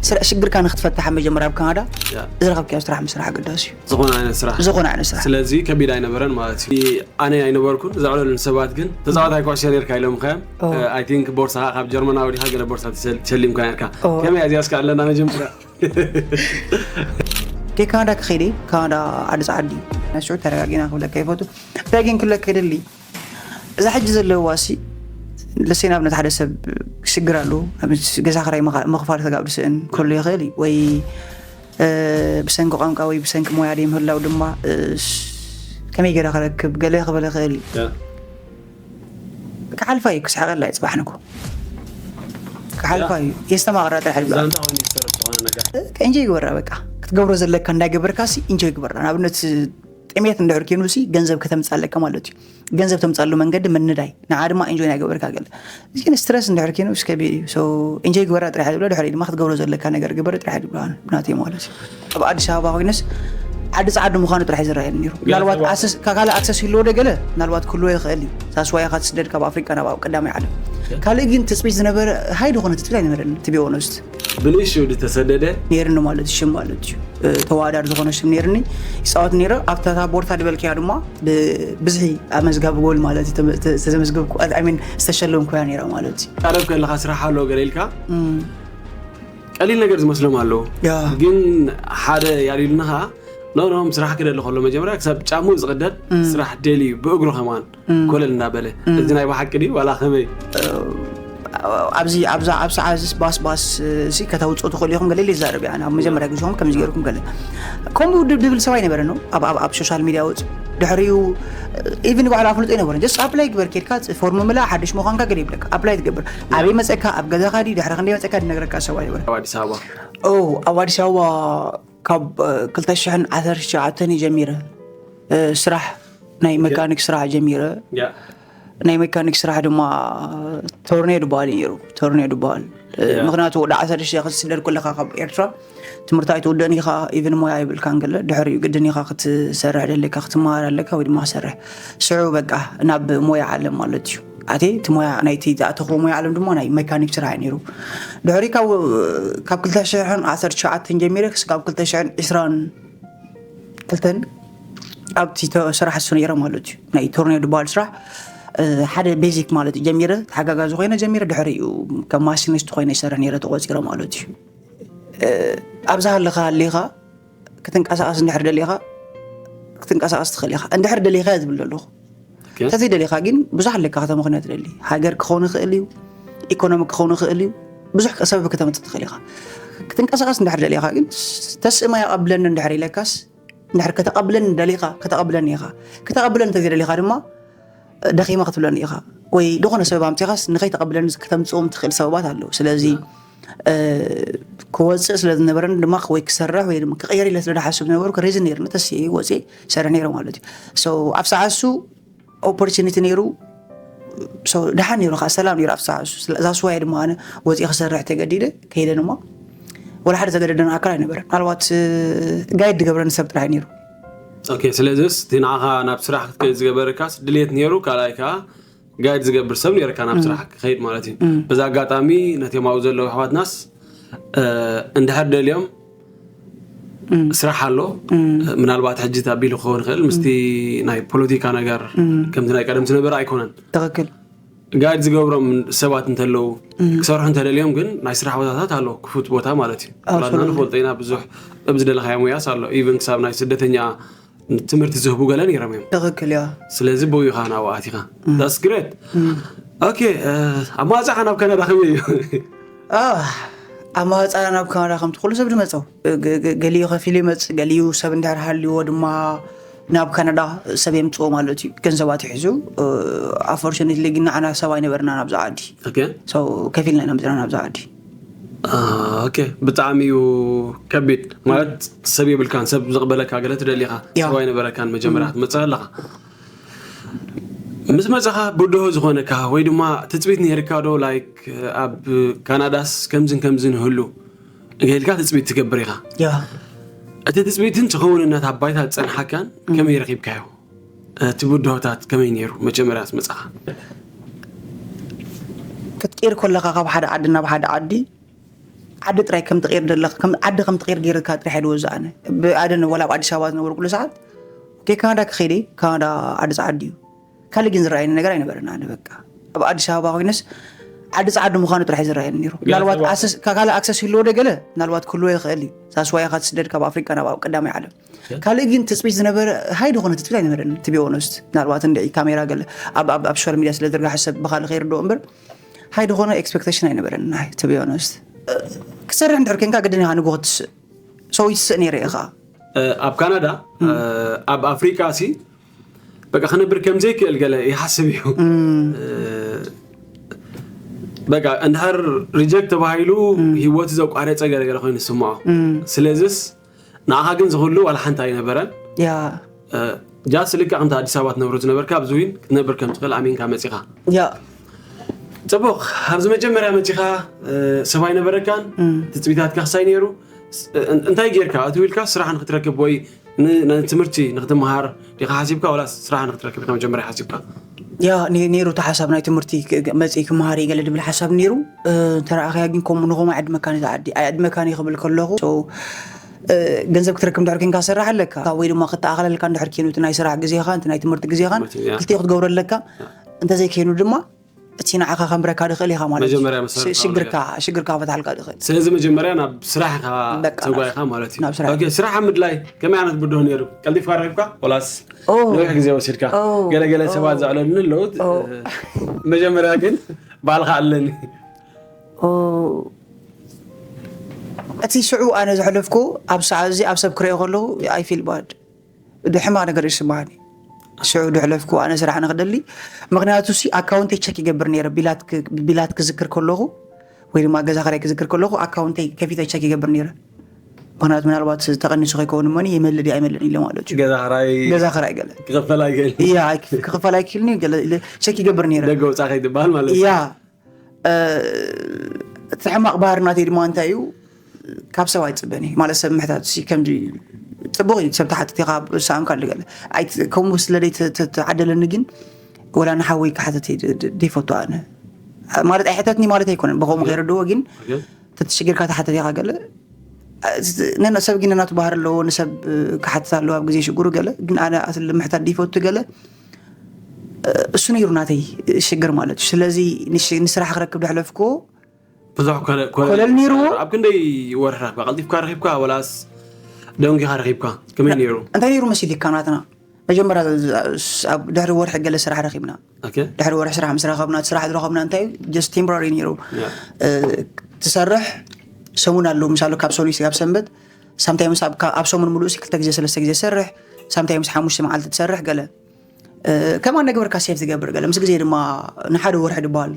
ስራ ሽግርካ ንክትፈትሕ መጀመርያ ኣብ ካናዳ ያ። ዝረኸብካዮ ስራሕ ምስራሕ ኣገዳሲ እዩ። ዝኾነ ዓይነት ስራሕ ዝኾነ ዓይነት ስራሕ ስለዚ ከቢድ ኣይነበረን ማለት እዩ። ኣነ ኣይነበርኩን ዝዕለሉን ሰባት ግን ተፃዋታይ ኩዕሶ ነርካ ኢሎም ከ ኦ። I think ቦርሳ ካብ ጀርመናዊ ዲካ ገለ ቦርሳ ትሰል- ትሸሊምካ ነርካ ኦ። ከመይ ኣዚያስካ ኣለና መጀመርያ ከይ ካናዳ ክኸይደ ካናዳ ዓዲ ፃዓዲ ናይ ስዑድ ተረጋጊና ክብለካ ይፈቱ እንታይ ግን ክብለካ ይደሊ እዛ ሕጂ ዘለዋ ሲ ለሰይ ንኣብነት ሓደ ሰብ ሽግር ኣለዎ ንኣብነት ገዛ ክራይ ምኻ- ምኽፋል ተጋብ ዝስእን ክህሉ ይኽእል እዩ ወይ እ፣ ብሰንኪ ቋንቋ ወይ ብሰንኪ ሞያ ደይ ምህላው ድማ እ፣ ስ- ከመይ ገይረ ክረክብ ገለ ክበለ ይኽእል እዩ ክሓልፋ እዩ ክስሓቀላ እዩ ፅባሕ ንኮ ክሓልፋ እዩ የስተማቕራ ጥራሕ ይብላ ዛንታ ኮይኑ ይሰርሕ ዝኾነ ነገር እንጆይ ግበራ በቃ ክትገብሮ ዘለካ እንዳገበርካ ሲ እንጆይ ግበራ ንኣብነት ጥሜት እንድሕር ኮይኑ ሲ ገንዘብ ከተምፃለካ ማለት እዩ ገንዘብ ተምፃሉ መንገዲ ምንዳይ ንዓ ድማ እንጆይ ናይ ገበርካ ገለ እዚ ግን ስትረስ እንድሕር ኮይኑ እስከ ቢ እዩ እንጆይ ግበራ ጥራሕ ዝብሎ ድሕሪ ድማ ክትገብሮ ዘለካ ነገር ግበር ጥራሕ ዝብሎ ብናተይ ማለት እዩ ኣብ ኣዲስ ኣበባ ኮይነስ ዓዲ ፃዓዱ ምዃኑ ጥራሕ ዝረኣየኒ ነይሩ ምናልባት ኣሰስ- ካ- ካልእ ኣክሰስ ይህልዎ ዶ ገለ ምናልባት ክህልዎ ይኽእል እዩ ሳስዋይ ኢኻ ትስደድ ካብ ኣፍሪቃ ናብ ኣብ ቀዳማይ ዓለም ካልእ ግን ትፅቢት ዝነበረ ሃይ ዝኾነ ትፅቢት ኣይነበረኒ ትቢ ኦነስት ብንእሽኡ ዝተሰደደ ነይርኒ ማለት እዩ ሽም ማለት እዩ እ፣ ተወዳዳሪ ዝኾነ ሽም ነይርኒ ይፃወት ነይረ ኣብታ ቦርታ ዝበልክያ ድማ ብብዝሒ ኣመዝጋቢ ጎል ማለት እዩ ተመ- ተ- ዝተመዝገብኩ ሚን ዝተሸለምኩያ ነይረ ማለት እዩ ቀረብ ከለካ ስራሕ ኣሎ ገለ ኢልካ ቀሊል ነገር ዝመስሎም ኣለዉ ያ ግን ሓደ ያሊልና ከዓ ኖ ኖ ስራሕ ክደሊ ከሎ መጀመርያ ክሳብ ጫሙ ዝቕደድ ስራሕ ደሊ እዩ ብእግሩ ከማን ኮለል እናበለ እዚ ናይ ብሓቂ ድዩ ዋላ ከመይ ኣብዚ ኣብዛ ኣብ ሰዓት እዚ ባስ ባስ እዚ ከተውፅኡ ትኽእሉ ኢኹም ገለ ይዛረብ እያ ኣብ መጀመርያ ግዜኹም ከምዚ ገይርኩም ገለ ከምኡ ድብ ድብል ሰብ ኣይነበረ ነው ኣብ ኣብ ሶሻል ሚድያ ወፅ ድሕሪኡ ኢቭን ባዕሉ ኣፍልጦ ኣይነበረን ጀስት ኣፕላይ ግበር ኬድካ ፎርም ምላ ሓድሽ ምዃንካ ገለ ይብለካ ኣፕላይ ትገብር ኣበይ መፀካ ኣብ ገዛኻ ድዩ ድሕሪ ክንደይ መፀካ ዝነግረካ ሰብ ኣይነበረ ኣብ ኣዲስ ኣበባ ኦ ኣብ ኣዲስ ኣበባ ካብ ክልተ ሽሕን ዓሰርተ ትሽዓተን እዩ ጀሚረ እ፣ ስራሕ ናይ መካኒክ ስራሕ ጀሚረ ያ ናይ ሜካኒክ ስራሕ ድማ ቶርኔዶ በሃል እዩ ነይሩ ቶርኔዶ በሃል ምክንያቱ ወዲ ዓሰርተ ሺሕ ክትስደድ ከለካ ካብ ኤርትራ ትምህርቲ ኣይትውድእን ኢኻ ኢቭን ሞያ ይብልካን ገለ ድሕሪኡ ግድን ኢኻ ክትሰርሕ ደለካ ክትመሃር ኣለካ ወይ ድማ ክትሰርሕ ስዑ በቃ ናብ ሞያ ዓለም ማለት እዩ ኣቴ እቲ ሞያ ናይቲ ዝኣተኽዎ ሞያ ዓለም ድማ ናይ ሜካኒክ ስራሕ እዩ ነይሩ ድሕሪ ካብ ካብ ክልተ ሽሕን ዓሰርተ ትሽዓተን ጀሚረ ክስካብ ክልተ ሽሕን ዕስራን ክልተን ኣብቲ ስራሕ እሱ ነይረ ማለት እዩ ናይ ቶርኔዶ በሃል ስራሕ ሓደ ቤዚክ ማለት እዩ ጀሚረ ተሓጋጋዚ ኮይነ ጀሚረ ድሕሪ እዩ ከም ማሽኒስት ኮይነ ይሰርሕ ነይረ ተቆፂረ ማለት እዩ ኣብዛ ሃለካ ሃሊካ ክትንቀሳቀስ እንድሕር ደሊካ ክትንቀሳቀስ ትኽእል ኢኻ እንድሕር ደሊካ ዝብል ዘለኹ እንተዘይደሊኻ ግን ብዙሕ ኣለካ ከተምኽንያ ትደሊ ሃገር ክኸውን ይኽእል እዩ ኢኮኖሚ ክኸውን ይኽእል እዩ ብዙሕ ሰበብ ከተምፅእ ትኽእል ኢኻ ክትንቀሳቀስ እንድሕር ደሊኻ ግን ተስእማ የቐብለኒ እንድሕር ኢለካስ እንድሕር ከተቐብለኒ ደሊኻ ከተቐብለኒ ኢኻ ከተቐብለኒ እንተዘይደሊኻ ድማ ደኺመ ክትብለኒ ኢኻ ወይ ዝኾነ ሰበብ ኣምፂኻስ ንኸይተቐብለኒ ከተምፅኦም ትኽእል ሰበባት ኣለዉ ስለዚ ክወፅእ ስለ ዝነበረኒ ድማ ወይ ክሰርሕ ወይ ድማ ክቕየር ኢለ ስለ ዝሓስብ ዝነበርኩ ሬዝን ነይርኒ ተስየ ወፅየ ይሰርሕ ነይረ ማለት እዩ so ኣብ ሰዓት እሱ ኦፖርቹኒቲ ነይሩ so ደሓን ነይሩ ከዓ ሰላም ነይሩ ኣብ ሰዓት እሱ እዛ ስዋየ ድማ ኣነ ወፅየ ክሰርሕ ተገዲደ ከይደ ድማ ወላ ሓደ ዘገደደን ኣካል ኣይነበረ ምናልባት ጋይድ ዝገብረኒ ሰብ ጥራሕ ነይሩ ኦኬ ስለዚስ እቲ ንዓኻ ናብ ስራሕ ክትከይድ ዝገበረካስ ድልየት ነይሩ ካልኣይ ከዓ ጋይድ ዝገብር ሰብ ነርካ ናብ ስራሕ ክኸይድ ማለት እዩ በዛ ኣጋጣሚ ነቶም ኣብኡ ዘለዉ ኣሕዋትናስ እንድሕር ደልዮም ስራሕ ኣሎ ምናልባት ሕጂ ኣቢሉ ክኸውን ይኽእል ምስቲ ናይ ፖለቲካ ነገር ከምቲ ናይ ቀደም ዝነበረ ኣይኮነን ትኽክል ጋይድ ዝገብሮም ሰባት እንተለዉ ክሰርሑ እንተደልዮም ግን ናይ ስራሕ ቦታታት ኣሎ ክፉት ቦታ ማለት እዩ ላትና ንፈልጦ ኢና ብዙሕ እብ ዝደለካዮ ሙያስ ኣሎ ኢቨን ክሳብ ናይ ስደተኛ ትምህርቲ ዝህቡ ገለ ነይሮም እዮም ትኽክል እያ ስለዚ ብኡ ኢኻ ናብኡ ኣቲኻ ዳስ ግሬት ኦኬ ኣማፃኻ ናብ ካናዳ ከመይ እዩ ኣማፃ ናብ ካናዳ ከምቲ ኩሉ ሰብ ዝመፀው ገሊኡ ከፊሉ ይመፅ ገሊኡ ሰብ እንድሕር ሃልዎ ድማ ናብ ካናዳ ሰብ የምፅዎ ማለት እዩ ገንዘባት ይሕዙ ኣፎርቹኔትሊ ግን ንዓና ሰብ ኣይነበርና ናብዛ ዓዲ ከፊልና ኢና መፅና ናብዛ ዓዲ ኦኬ ብጣዕሚ እዩ ከቢድ ማለት ሰብ የብልካን ሰብ ዝቕበለካ ገለ ትደሊኻ ሰብ ኣይነበረካን መጀመርያ ክትመፅእ ኣለኻ ምስ መፅኻ ብድሆ ዝኾነካ ወይ ድማ ትፅቢት ነይርካ ዶ ላይክ ኣብ ካናዳስ ከምዝን ከምዝን ህሉ ገይልካ ትፅቢት ትገብር ኢኻ እቲ ትፅቢትን ትኸውንነት ኣብ ባይታ ዝፀንሓካን ከመይ ረኺብካዮ እቲ ብድሆታት ከመይ ነይሩ መጀመርያ ምስ መፅኻ ክትቅይር ከለኻ ካብ ሓደ ዓዲ ናብ ሓደ ዓዲ ዓዲ ጥራይ ከም ትቕይር ዘለካ፣ ከም ዓዲ ከም ትቕይር ገይርካ ጥራይ ሓደ ወዛኣነ። ብኣደን ወላ ኣብ ኣዲስ ኣበባ ዝነበሩ ኩሉ ሰዓት፣ "ኦኬ፣ ካናዳ ክኸይደ፣ ካናዳ ዓዲ ጸዓዲ እዩ." ካልእ ግን ዝረኣየኒ ነገር ኣይነበረን። ኣነ በቃ ኣብ ኣዲስ ኣበባ ኮይነስ ዓዲ ጸዓዲ ምዃኑ ጥራሕ ዝረኣየኒ ነይሩ። ምናልባት ኣሰስ-፣ ካ-፣ ካልእ ኣክሰስ ይህልዎ ዶ ገለ? ምናልባት ክህልዎ ይኽእል እዩ። ሳስዋይ ኢኻ ትስደድ ካብ ኣፍሪቃ ናብ ቀዳማይ ዓለም። ካልእ ግን ትጽቢት ዝነበረ፣ ሃይ ዝኾነ ትጽቢት ኣይነበረን፣ to be honest። ምናልባት እንድዒ ካሜራ ገለ ኣብ፣ ኣብ፣ ኣብ ሶሻል ሚድያ ስለ ዝርጋሕ ሰብ ብኻልእ ከይርድኦ እምበር፣ ሃይ ዝኾነ ኤክስፔክቴሽን ኣይነበረን፣ ናይ፣ to be honest። እ፣ ክትሰርሕ እንድሕር ኬንካ ግድን ኢኻ ንግሆ ትስእ። So ይትስእ ነይረ ኢኻ። እ፣ ኣብ ካናዳ፣ እ፣ ኣብ ኣፍሪቃ ሲ በቃ ክነብር ከም ዘይክእል ገለ ይሓስብ እዩ። እ፣ በቃ እንድሕር ሪጀክት ተባሂሉ ህይወቱ ዘቋረጸ ገለ ገለ ኮይኑ ዝስምዖ። ስለዚስ ንዓኻ ግን ዝኽሉ ዋላ ሓንቲ ኣይነበረን። ያ። እ፣ ጃስ ልክዕ ከምቲ ኣዲስ ኣበባ ትነብሮ ዝነበርካ ኣብዚ እውን ክትነብር ከም ትኽእል ኣሚንካ መጺኻ። ያ። ጽቡቕ፣ ኣብዚ መጀመርያ መጺኻ፣ እ፣ ሰብ ኣይነበረካን፣ ትጽቢታትካ ክሳይ ነይሩ። ስ-፣ እ-፣ እንታይ ጌርካ? ኣትው ኢልካ ስራሕ ንክትረክብ ወይ ን-፣ ንትምህርቲ ንክትመሃር ዲኻ ሓሲብካ፣ ወላ ስራሕ ንክትረክብ ኢኻ መጀመርያ ሓሲብካ? ያ፣ ነ-፣ ነይሩ እቲ ሓሳብ ናይ ትምህርቲ ክ-፣ ክ-፣ መጺእ ክመሃር እየ ገለ ድብል ሓሳብ ነይሩ። እ፣ እንተ ረኣኽያ ግን ከምኡ ንኸምኡ ኣይዕድመካን እዩ ዓዲ፣ ኣይዕድመካን እዩ ክብል ከለኹ። So፣ እ፣ ገንዘብ ክትረክብ እንድሕር ኬንካ ትሰርሕ ኣለካ፣ ወይ ድማ ክተኣኻለልካ እንድሕር ኬኑ እቲ ናይ ስራሕ ግዜኻን እቲ ናይ ትምህርቲ ግዜኻን ትምህርቲ፣ ያ። ክልቲኡ ክትገብሮ ኣለካ። ያ። እንተዘይኬኑ ድማ እቲ ንዓኻ ከንብረካ ድኽእል ኢኻ ማለት እዩ። መጀመርያ መሳርሒ ሽ-፣ ሽግርካ፣ ሽግርካ ክፈትሓልካ ድኽእል። ስለዚ መጀመርያ ናብ ስራሕ ኢኻ በቃ፣ ተጓይኻ ማለት እዩ። ናብ ስራሕ። ኦኬ፣ ስራሕ ኣብ ምድላይ ከመይ ዓይነት ብድሆ ነይሩ? ቀልጢፍካ ረኺብካ? ወላስ ኦ። ነዊሕ ግዜ ወሲድካ? ኦ። ገለ ገለ ኦ። ሰባት ዘዕለሉኒ ኣለዉ። ኦ። መጀመርያ ግን ባዕልኻ ኣለኒ። ኦ። እቲ ሽዑ ኣነ ዘሕለፍኩ ኣብ ሰዓት እዚ ኣብ ሰብ ክሪኦ ከለኹ I feel bad። ሕማቕ ነገር ይስምዓኒ። ሽዑ ድሕለፍኩ ኣነ ስራሕ ንክደሊ፣ ምኽንያቱ ሲ ኣካውንተይ ቸክ ይገብር ነይረ፣ ቢላት ክ-፣ ቢላት ክዝክር ከለኹ ወይ ድማ ገዛ ኽራይ ክዝክር ከለኹ ኣካውንተይ ከፊተ ቸክ ይገብር ነይረ። ምኽንያቱ ምናልባት ተቐኒሱ ከይከውን እሞኒ ይመልእ ድዩ ኣይመልእን ኢለ ማለት እዩ። ገዛ ኽራይ ገዛ ኽራይ ገለ ክኽፈል ኣይክእል። እያ፣ ኣይክ-፣ ክኽፈል ኣይክእልን እዩ፣ ገለ ኢለ ቸክ ይገብር ነይረ። ደገ ወጻእ ከይትበሃል ማለት እዩ። እያ። እ፣ እቲ ሕማቕ ባህሪ ናተይ ድማ እንታይ እዩ? ካብ ሰብ ኣይጽበን እየ። ማለት ሰብ ምሕታት ሲ ከምዚ ጽቡቕ እዩ፣ ሰብ ትሓትት ኢኻ፣ ሰኣምካ ኣሎ ገለ። ኣይ፣ ከምኡ ስለ ደይ ተ-፣ ተ-፣ ተዓደለኒ ግን ወላ ንሓወይ ክሓተት እየ ደ-፣ ደ-፣ ደይፈቱ ኣነ። ማለት ኣይሕተትኒ ማለት ኣይኮነን፣ ብኸምኡ ከይረድዎ ግን ኦኬ። ተትሽግርካ ትሓተት ኢኻ ገለ። እ፣ ነና-፣ ሰብ ግን ነናቱ ባህሪ ኣለዎ፣ ንሰብ፣ እ፣ ክሓትት ኣለዎ ኣብ ግዜ ሽግሩ ገለ። ግን ኣነ ኣስሊ ምሕታት ደይፈቱ ገለ። እ፣ እሱ ነይሩ ናተይ ሽግር ማለት እዩ። ስለዚ ንሽ-፣ ንስራሕ ክረክብ ድሕለፍኩዎ ብዙሕ ኮለ-፣ ኮለል ኮለል ነይርዎ? ኣብ ክንደይ ወርሒ ረኺብካ? ቀልጢፍካ ረኺብካ ወላስ ደንጊኻ ረኺብካ? ከመይ ነይሩ? እንታይ ነይሩ መሲልካ ናትና? መጀመርያ ዝ-፣ ዝ-፣ ኣብ ድሕሪ ወርሒ ገለ ስራሕ ረኺብና። ኦኬ። ድሕሪ ወርሒ ስራሕ ምስ ረኸብና፣ እቲ ስራሕ ዝረኸብና እንታይ እዩ? ጀስት ቴምፖራሪ ነይሩ። ያ። እ፣ ትሰርሕ፣ ሰሙን ኣለዉ፣ ምሳሉ ካብ ሰኑይ ስጋብ ሰንበት፣ ሳምታይምስ ኣብ፣ ካብ፣ ኣብ ሰሙን ሙሉእ ሲ ክልተ ግዜ፣ ሰለስተ ግዜ ትሰርሕ፣ ሳምታይምስ ሓሙሽተ መዓልቲ ትሰርሕ ገለ። እ፣ ከማን ነግበርካ ሴፍ ትገብር ገለ። ምስ ግዜ ድማ ንሓደ ወርሒ ድበሃል፣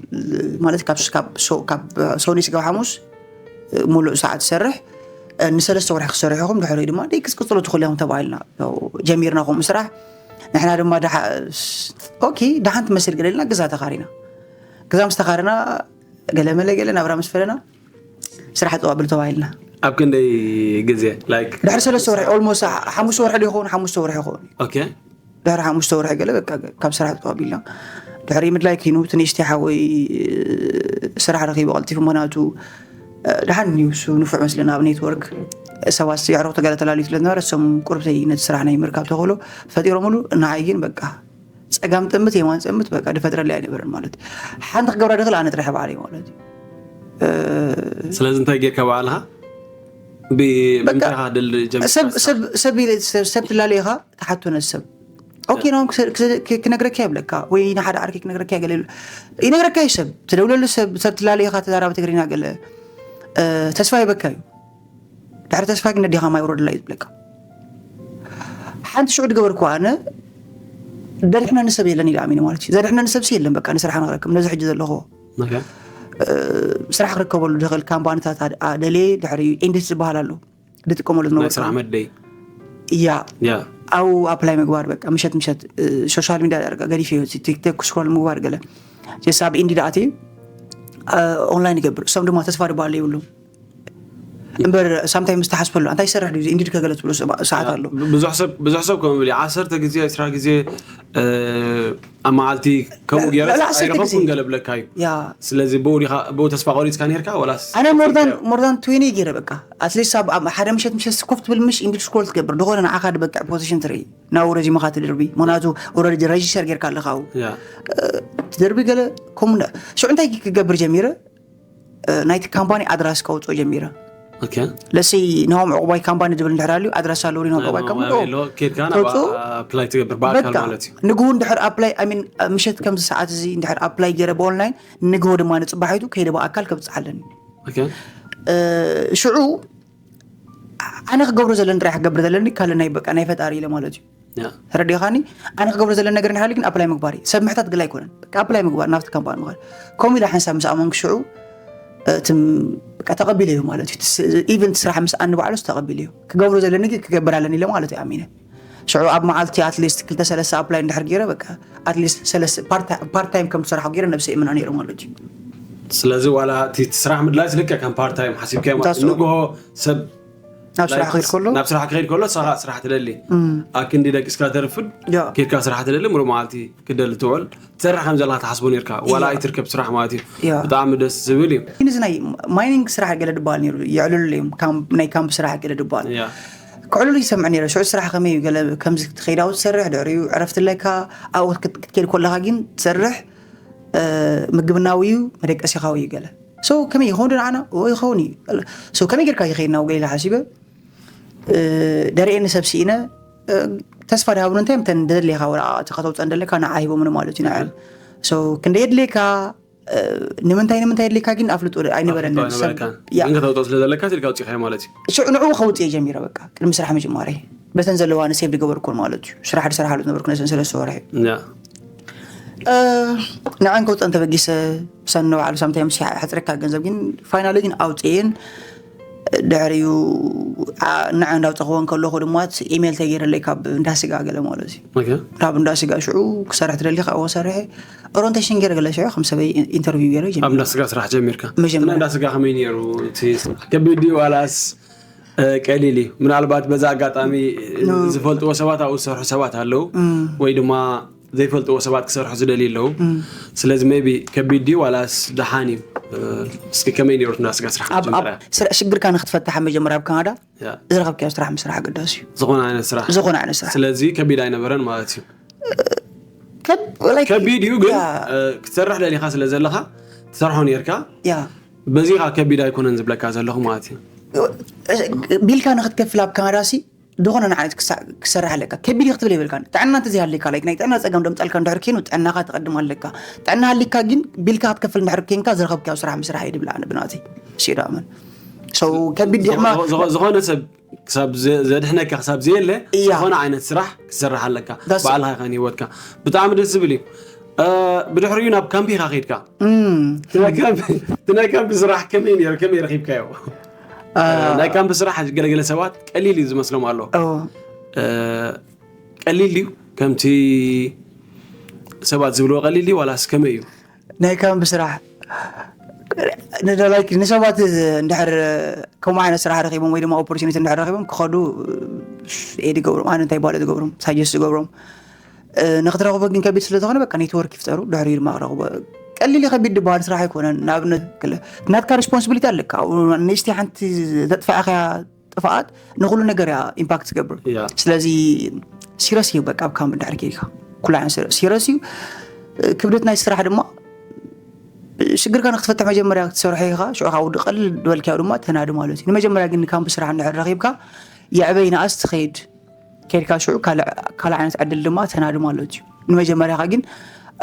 ማለት ካብ፣ ካብ ሶ-፣ ካብ ሰኑይ ስጋብ ሓሙስ፣ እ፣ ሙሉእ ሰዓት ትሰርሕ። እ፣ ንሰለስተ ወርሒ ክሰርሑ ኢኹም፣ ድሕሪ ድማ ደይ ክትቅጽሉ ትኽእሉ ኢኹም ተባሂልና። ያው ጀሚርና ከምኡ ስራሕ። ንሕና ድማ ደሓ-፣ ኦኬ፣ ደሓን ትመስል ገለ ኢልና ገዛ ተኻሪና። ገዛ ምስ ተኻረና፣ ገለ መለ ገለ ናብራ ምስ ፈለና፣ ስራሕ ጠዋብል ተባሂልና። ኣብ ክንደይ ግዜ? ላይክ ድሕሪ ሰለስተ ወርሒ፣ ኦልሞስት ሓ-፣ ሓሙሽተ ወርሒ ዶ ይኸውን? ሓሙሽተ ወርሒ ይኸውን። ኦኬ። ድሕሪ ሓሙሽተ ወርሒ ገለ በቃ ካብ ስራሕ ጠዋቢልና። ድሕሪ ምድላይ ኪኑ፣ እቲ ንእሽተይ ሓወይ ስራሕ ረኺቡ ቀልጢፉ፣ ምኽንያቱ፣ እ፣ ደሓን እዩ እሱ፣ ንፉዕ መስለና ኣብ ኔትወርክ። ሰባት የዕሩኽቲ ገለ ተላልዩ ስለ ዝነበረ፣ እሶም ቁርብተይ ነቲ ስራሕ ናይ ምርካብ ተኽእሎ ፈጢሮምሉ፣ ንዓይ ግን በቃ ጸጋም ጥምት፣ የማን ጥምት፣ በቃ ድፈጥረለይ ኣይነበረን ማለት እዩ። ሓንቲ ክገብራ ድኽእል ኣነ ጥራሕ ባዕለይ ማለት እዩ። እ፣ ስለዚ እንታይ ጌርካ ባዕልኻ? ብ-፣ በቃ ብምንታይ ኢኻ ድል ጀሚርካ ሰብ፣ ስራሕ? ሰብ፣ ሰብ ኢለ፣ ሰብ፣ ሰብ ትላለይ ኢኻ፣ ትሓቶ ነቲ ሰብ። ኦኬ፣ እ። ናሆም ክሰ-፣ ክሰ-፣ ክ-፣ ክነግረካ እየ ብለካ፣ ወይ ንሓደ ዓርከይ ክነግረካ እየ ገለ ኢሉ። ይነግረካ እዩ ሰብ፣ ትደውለሉ ሰብ፣ ሰብ ትላለይ ኢኻ፣ ተዛራቢ ትግርኛ ገለ፣ እ፣ ተስፋ ይበካ እዩ። ድሕሪ ተስፋ ግን ነዲኻ ማይ ውረድላ እዩ ዝብለካ። ሓንቲ ሽዑ ዝገበርኩ ኣነ፣ ደድሕነኒ ሰብ የለን ኢለ ኣሚነ ማለት እዩ። ዘድሕነኒ ሰብ ሲ የለን፣ በቃ ንስራሕ ንክረክብ፣ ነዚ ሕጂ ዘለኹዎ። ኦኬ። እ፣ ስራሕ ክርከበሉ ዝኽእል ካምፓኒታት ኣድ-፣ ኣ-፣ ደልየ ድሕሪ ኢንዲድ ዝበሃል ኣሎ። ዝጥቀመሉ ናይ ዝነበርኩ። ስራሕ መደይ። እያ። ያ። ኣብኡ ኣፕላይ ምግባር በቃ፣ ምሸት ምሸት፣ እ፣ ሶሻል ሚድያ ዳርጋ ገዲፈዮ፣ እቲ ቲክቶክ ስክሮል ምግባር ገለ። ጀስ ኣብ ኢንዲድ ኣትየ፣ እ፣ ኦንላይን ይገብር። እሶም ድማ ተስፋ ዝበሃል የብሎም። እምበር ሳምታይምስ ተሓስበሉ ኣንታይ ይሰርሕ ድዩ ኢንዲድ ከገለ ትብሎ ሰባ- ሰዓት ኣሎ። ብዙሕ ሰብ ብዙሕ ሰብ ከምኡ ይብል ዓሰርተ ግዜ ዕስራ ግዜ እ፣ ኣብ መዓልቲ ከምኡ ገይረ ልዕሊ ዓሰርተ ኣይረኸብኩን ግዜ። ገለ ብለካ እዩ። ያ ስለዚ ብኡ ዲኻ ብኡ ተስፋ ቆሪፅካ ነርካ ወላስ ኣነ more than more than twenty ገይረ በቃ ኣትሊስት ኣብ ኣብ ሓደ ምሸት ምሸት ኮፍ ትብል ምሽ ኢንዲድ ስክሮል ትገብር ዝኾነ ንዓኻ ድበቅዕ ፖዚሽን ትርኢ ናብ ረዚመኻ ትድርቢ ምክንያቱ ኦልሬዲ ረጅስተር ጌርካ ኣለኻ ኣብኡ ያ ትደርቢ ገለ ከምኡ እንዳ- ሽዑ እንታይ ክገብር ጀሚረ እ፣ ናይቲ ካምፓኒ ኣድራስ ከውፅኦ ጀሚረ ኦኬ ለሲ ንሆም ዕቁባይ ካምፓኒ ዝብል እንድሕር ኣልዩ ኣድራስ ኣለዎ ንሆም ዕቁባይ ካምፓኒ ሎ ኬድካ ናብ ተውፅኡ ኣፕላይ ትገብር ብኣካል በቃ ማለት እዩ ንግሁ እንድሕር ኣፕላይ I mean ምሸት ከምዚ ሰዓት እዚ እንድሕር ኣፕላይ ገይረ ብኦንላይን ንግሆ ድማ ንፅባሒቱ ከይደ ብኣካል ከብፅሓለኒ ኦኬ እ፣ ሽዑ ኣነ ክገብሮ ዘለኒ ጥራሕ ክገብር ዘለኒ ካልእ ናይ በቃ ናይ ፈጣሪ ኢለ ማለት እዩ ያ ተረዲኻኒ ኣነ ክገብሮ ዘለኒ ነገር ንሓሊ ግን ኣፕላይ ምግባር እዩ ሰብ ምሕታት ግላ ኣይኮነን በቃ ኣፕላይ ምግባር ናብቲ ካምፓኒ ምኻድ ከምኡ ኢለ ሓንሳብ ምስ ኣመንኩ ሽዑ እቲ በቃ ተቐቢለዮ ማለት እዩ ኢቨን ስራሕ ምስ ኣኒ ባዕሉስ ተቐቢለዮ ክገብሮ ዘለኒ ግን ክገብር ኣለኒ ኢለ ማለት እዩ ኣሚነ ሽዑ ኣብ መዓልቲ ኣትሊስት ክልተ ሰለስተ ኣፕላይ እንድሕር ገይረ በቃ ኣትሊስት ፓርት ታይም ከም ትሰርሖ ገይረ ነብሰ እምና ነይሩ ማለት እዩ ስለዚ ዋላ እቲ ስራሕ ምድላይ ልክዕ ከም ፓርት ታይም ሓሲብካዮ ማለት That's all. ንግሆ ሰብ ናብ ስራሕ ክኸይድ ከሎ ናብ ስራሕ ክኸይድ ከሎ ንስኻ ስራሕ ትደሊ ኣክንዲ ደቂስካ ተርፍድ ያ ኬድካ ስራሕ ትደሊ ሙሉእ መዓልቲ ክደሊ ትውዕል ትሰርሕ ከም ዘለካ ትሓስቦ ነርካ ዋላ ኣይትርከብ ስራሕ ማለት እዩ ያ ብጣዕሚ ደስ ዝብል እዩ ግን እዚ ናይ ማይኒንግ ስራሕ ገለ ድበሃል ነይሩ የዕልሉ እዮም ካምፕ- ናይ ካምፕ ስራሕ ገለ ድበሃል ያ ክዕልሉ ይሰምዕ ነይረ ሽዑ ስራሕ ከመይ እዩ ገለ ከምዚ ክትኸይዳዊ ትሰርሕ ድሕሪኡ ዕረፍቲ ኣለካ ኣብኡ ክት- ክትከይድ ከለካ ግን ትሰርሕ እ፣ ምግብናዊ እዩ መደቀሲኻዊ እዩ ገለ so ከመይ ይኸውን ዶ ንዓና ኦ ይኸውን እዩ so ከመይ ጌርካ ይኸይድ ናብ ገሊላ ሓሲበ እ፣ ደርእየኒ ሰብ ስኢነ እ፣ ተስፋ ድሃብኑ እንታይ ምተን ደድሌካ ወረቃ ተኸተውፀ እንደለካ ንዓ ሂቦምኒ ማለት እዩ ንዓ so ክንደይ የድልየካ እ፣ ንምንታይ ንምንታይ የድልየካ ግን ኣፍልጦ ኣይነበረንን ሰብ ኣይነበረካን። ያ ግን ከተውፅኦ ስለ ዘለካ ስልካ ኣውፂኻዮ ማለት እዩ ሽዑ ንዕኡ ከውፅእ ጀሚረ በቃ ቅድሚ ስራሕ ምጅማረይ በተን ዘለዋ ንሴብ ዝገበርኩን ማለት እዩ ስራሕ ድሰራሓሉ ዝነበርኩ ነሰን ሰለስተ ወርሒ ያ እ፣ ንዐን ከውፀን ተበጊሰ ብሰን ንባዕሉ ሳምታይምስ ሕፅረካ ገንዘብ ግን ፋይናሊ ግን ኣውፅእን ድሕሪኡ ዓ- ንዐ እንዳውፀኽወን ከለኹ ድማ ኢሜል ተገይረለይ ካብ እንዳ ስጋ ገለ ማለት እዩ ኦኬ ካብ እንዳ ስጋ ሽዑ ክሰርሕ ትደሊ ካብኡ ሰርሐ ኦሪንቴሽን ገይረ ገለ ሽዑ ከም ሰበይ ኢንተርቪው ገይረ ጀሚረ ኣብ እንዳ ስጋ ስራሕ ጀሚርካ መጀመርያ። እቲ እንዳ ስጋ ከመይ ነይሩ እቲ ስራሕ ከቢድ ድዩ ዋላስ እ፣ ቀሊል እዩ ምናልባት በዛ ኣጋጣሚ እ፣ ዝፈልጥዎ ሰባት ኣብኡ ዝሰርሑ ሰባት ኣለዉ ወይ ድማ ዘይፈልጥዎ ሰባት ክሰርሑ ዝደልዩ ኣለዉ ስለዚ ቢ ከቢድ ድዩ ዋላስ ደሓን እዩ እ፣ እስኪ ከመይ ነይሩ እቲ እንዳ ስጋ ስራሕ ኣብ ኣብ መጀመርያ ስራ- ሽግርካ ንክትፈትሕ ኣብ መጀመርያ ኣብ ካናዳ ያ። ዝረኸብካዮ ስራሕ ምስራሕ ኣገዳሲ እዩ ዝኾነ ዓይነት ስራሕ ዝኾነ ዓይነት ስራሕ ስለዚ ከቢድ ኣይነበረን ማለት እዩ ከብ- like- ከቢድ እዩ ግን ያ፣ እ፣ ክትሰርሕ ደሊኻ ስለ ዘለኻ ትሰርሖ ነርካ ያ በዚኻ ከቢድ ኣይኮነን ዝብለካ ዘለኹ ማለት እዩ ቢልካ ንክትከፍል ኣብ ካናዳ ሲ ዝኾነ ንዓይነት ክሳ- ክሰርሕ ኣለካ ከቢድ እዩ ክትብል የብልካ ጥዕና እንተዘይሃለካ like ናይ ጥዕና ፀገም ደምፀልካ እንድሕር ኮይኑ ጥዕናኻ ትቐድም ኣለካ ጥዕና ሃሊካ ግን ቢልካ ክትከፍል እንድሕር ኮንካ ዝረኸብካዮ ስራሕ ምስራሕ እየ ድብል ኣነ ብናተይ ሲዳመን so ከቢድ ድሕማ ዝኾ- ዝኾ- ዝኾነ ሰብ ክሳብ ዘ- ዘድሕነካ ክሳብ ዘየለ እያ። ዝኾነ ዓይነት ስራሕ ክሰርሕ ኣለካ That's- ባዕልኻ ይኸን ሂወትካ ብጣዕሚ ደስ ዝብል እዩ እ፣ ብድሕሪኡ ናብ ካምፕ ኢኻ ከይድካ እቲ ናይ ካምፕ- እቲ ናይ ካምፕ ስራሕ ከመይ ነይሩ ከመይ ረኺብካዮ ናይ ካምፕ ስራሕ ገለገለ ሰባት ቀሊል እዩ ዝመስሎም ኣሎ ኦ፣ እ፣ ቀሊል ድዩ ከምቲ ሰባት ዝብልዎ ቀሊል ድዩ ዋላስ ከመይ እዩ ናይ ካምፕ ስራሕ ንደላይ ንሰባት እንድሕር ከምኡ ዓይነት ስራሕ ረኪቦም ወይ ድማ ኦፖርቹኒቲ እንድሕር ረኪቦም ክኸዱ ኤድ ይገብሮም ኣነ እንታይ ባለ ዝገብሮም ሳጀስት ዝገብሮም እ፣ ንክትረኽቦ ግን ከቢድ ስለዝኾነ በቃ ኔትወርክ ይፍጠሩ ድሕሪ ድማ ክረኽቦ ቀሊል ከቢድ ዝበሃል ስራሕ ኣይኮነን ንኣብነት ክለ- ናትካ ሪስፖንሲቢሊቲ ኣለካ ኣብኡ ንእሽተይ ሓንቲ ዘጥፋእካያ ጥፍኣት ንኩሉ ነገር እያ ኢምፓክት ትገብር ያ። ስለዚ ሲረስ እዩ በቃ ኣብ ካምፕ እንድሕር ኬድካ ኩሉ ዓይነት ሲረስ እዩ እ፣ ክብደት ናይ ስራሕ ድማ ሽግርካ ንክትፈትሕ መጀመርያ ክትሰርሖ ኢኻ ሽዑ ካብ ውዲ ቀልል ዝበልካዮ ድማ ተናዲ ማለት እዩ ንመጀመርያ ግን ንካምፕ ስራሕ እንድሕር ረኪብካ የዕበይ ንኣስ ትኸይድ ከይድካ ሽዑ ካልእ ካልእ ዓይነት ዕድል ድማ ተናዲ ማለት እዩ ንመጀመርያኻ ግን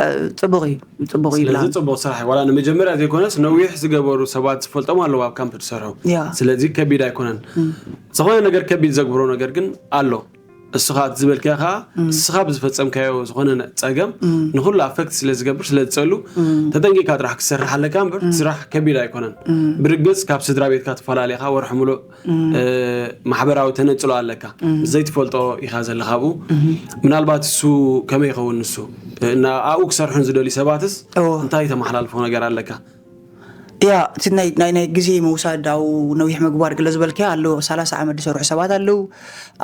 እ፣ ፅቡቅ እዩ ፅቡቅ እዩ ስለዚ ይብላ ፅቡቅ ስራሕ እዩ ዋላ ንመጀመርያ ዘይኮነስ ነዊሕ ዝገበሩ ሰባት ዝፈልጦም ኣለዉ ኣብ ካምፕ ዝሰርሑ ያ። ስለዚ ከቢድ ኣይኮነን ዝኾነ ነገር ከቢድ ዘግብሮ ነገር ግን ኣሎ እስኻ እቲ ዝበልካዮ ከዓ እስኻ ብዝፈፀምካዮ ዝኾነ ነ- ፀገም ንኩሉ ኣፈክት ስለ ዝገብር ስለ ዝፀሉ ተጠንቂካ ጥራሕ ክትሰርሕ ኣለካ እምበር እቲ ስራሕ ከቢድ ኣይኮነን ብርግፅ ካብ ስድራ ቤትካ ተፈላለኻ ወርሒ ሙሉእ እ፣ ማሕበራዊ ተነፅሎ ኣለካ ዘይትፈልጦ ኢኻ ዘለካ ኣብኡ ምናልባት እሱ ከመይ ይኸውን ንሱ እና ኣብኡ ክሰርሑን ዝደልዩ ሰባትስ እዎ። እንታይ ተመሓላልፎ ነገር ኣለካ ያ እቲ ናይ ናይ ናይ ግዜ ምውሳድ ኣብ ነዊሕ ምግባር ገለ ዝበልካዮ ኣሎ። ሰላሳ ዓመት ዝሰርሑ ሰባት ኣለዉ።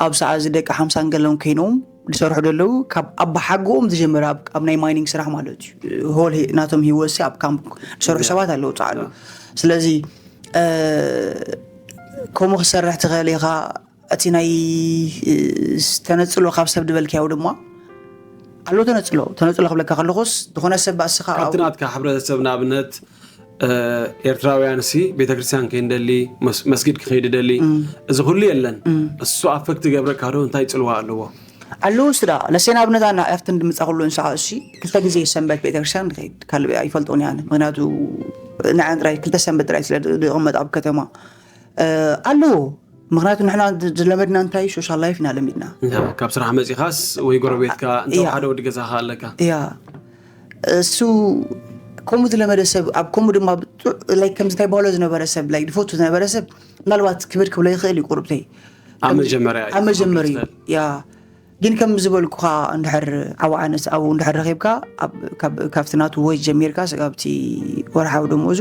ኣብ ሰዓት እዚ ደቂ ሓምሳን ገለን ኮይኖም ዝሰርሑ ዘለዉ፣ ካብ ኣባሓጎኦም ዝጀመረ ኣብ ኣብ ናይ ማይኒንግ ስራሕ ማለት እዩ። ሆል ሂ- ናቶም ህይወት ሲ ኣብ ካምፕ ዝሰርሑ ሰባት ኣለዉ ጻዕዱ። ስለዚ እ፣ ከምኡ ክሰርሕ ትኽእል ኢኻ። እቲ ናይ እ፣ ተነጽሎ ካብ ሰብ ዝበልካዮ ድማ ኣሎ። ተነጽሎ ተነጽሎ ክብለካ ከለኹስ ዝኾነ ሰብ ባእስኻ ካብቲ ናትካ ሕብረተሰብ ንኣብነት ኤርትራውያን ሲ ቤተክርስትያን ከይንደሊ መስጊድ ክኸይድ ደሊ እዚ ኩሉ የለን። እሱ ኣፈክት ገብረካ ዶ እንታይ ጽልዋ ኣለዎ? ኣለዉ ስዳ ለሴ ንኣብነት ኣና ኣብቲ እንድምፃ ኩሉ እንስዓ እሲ ክልተ ግዜ ሰንበት ቤተክርስትያን ንኸይድ ካልእ ኣይፈልጦን እያ። ምክንያቱ ንዓን ጥራይ ክልተ ሰንበት ጥራይ ስለ ዝቕመጥ ኣብ ከተማ ኣለዎ። ምክንያቱ ንሕና ዝለመድና እንታይ ሶሻል ላይፍ ኢና ለሚድና። ካብ ስራሕ መፂኻስ ወይ ጎረቤትካ እንተ ሓደ ወዲ ገዛኻ ኣለካ? ያ እሱ ከምኡ ዝለመደ ሰብ ኣብ ከምኡ ድማ ብጥዕ- like ከምዚ እንታይ ባህሎ ዝነበረ ሰብ like ዝፈቱ ዝነበረ ሰብ ምናልባት ክብድ ክብሎ ይኽእል እዩ ቁርብተይ ኣብ መጀመርያ እዩ ኣብ መጀመርዩ ክኸውን ይኽእል። ያ ግን ከም ዝበልኩኻ እንድሕር ዓዋዓነት ኣብኡ እንድሕር ረኺብካ ኣብ- ካብ- ካብቲ ናቱ ወይ ጀሚርካ ስጋብቲ ወርሓዊ ደሞዙ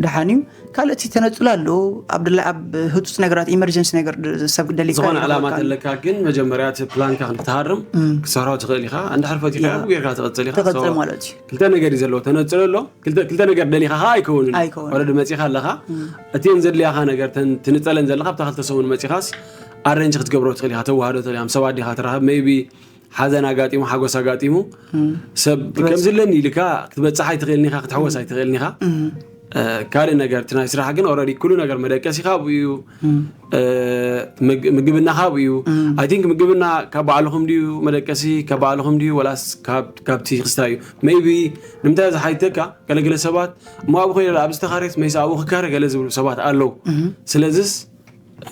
ደሓን እዩ። ካልእ እቲ ተነጽሎ ኣሎ ኣብ ድላ ኣብ ህጹጽ ነገራት ኢመርጀንሲ ነገር ድ- ሰብ ክደሊ ዝኾነ ይኽእል ዕላማ ይኸውን። ተለካ ግን መጀመርያ እቲ ፕላንካ ክትሃርም ክትሰርሖ ትኽእል ኢኻ። እንድሕር ፈቲኻ ያ። ጌርካ ትቐጽል ኢኻ። ትቐጽል So ማለት እዩ። ክልተ ነገር እዩ ዘለዎ። ተነጽሎ ኣሎ ክልተ ክልተ ነገር ደሊኻ ኸዓ ኣይከውንን እዩ። ኣይከውንን። Already መጺኻ ኣለኻ። እቲን ዘድልያኻ ነገር ተን- ትንጸለን ዘለኻ ኣብታ ክልተ ሰሙን መጺኻስ ኣረንጅ ክትገብሮ ትኽእል ኢኻ። ተዋህዶ ትኽእል ኢኻ። ምስ ሰባት ዲኻ ትራኸብ maybe ሓዘን ኣጋጢሙ ሓጎስ ኣጋጢሙ ሰብ ከምዚ ኣለኒ ኢልካ ክትበጽሕ ኣይትኽእልን ኢኻ ክትሕወስ ኣይትኽእልን ኢኻ ካልእ ነገር እቲ ናይ ስራሕ ግን ኦረዲ ኩሉ ነገር መደቀሲኻ ኣብኡ እዩ ምግብናኻ ኣብኡ እዩ ኣይ ቲንክ ምግብና ካብ ባዕልኹም ድዩ መደቀሲ ካብ ባዕልኹም ድዩ ወላስ ካብቲ ክስታይ እዩ ሜይቢ ንምንታይ እዚ ሓይተካ ገለገለ ሰባት እሞ ኣብኡ ኮይነ ኣብዚ ተኻርየስ መይስ ኣብኡ ክካረ ገለ ዝብሉ ሰባት ኣለዉ ስለዚስ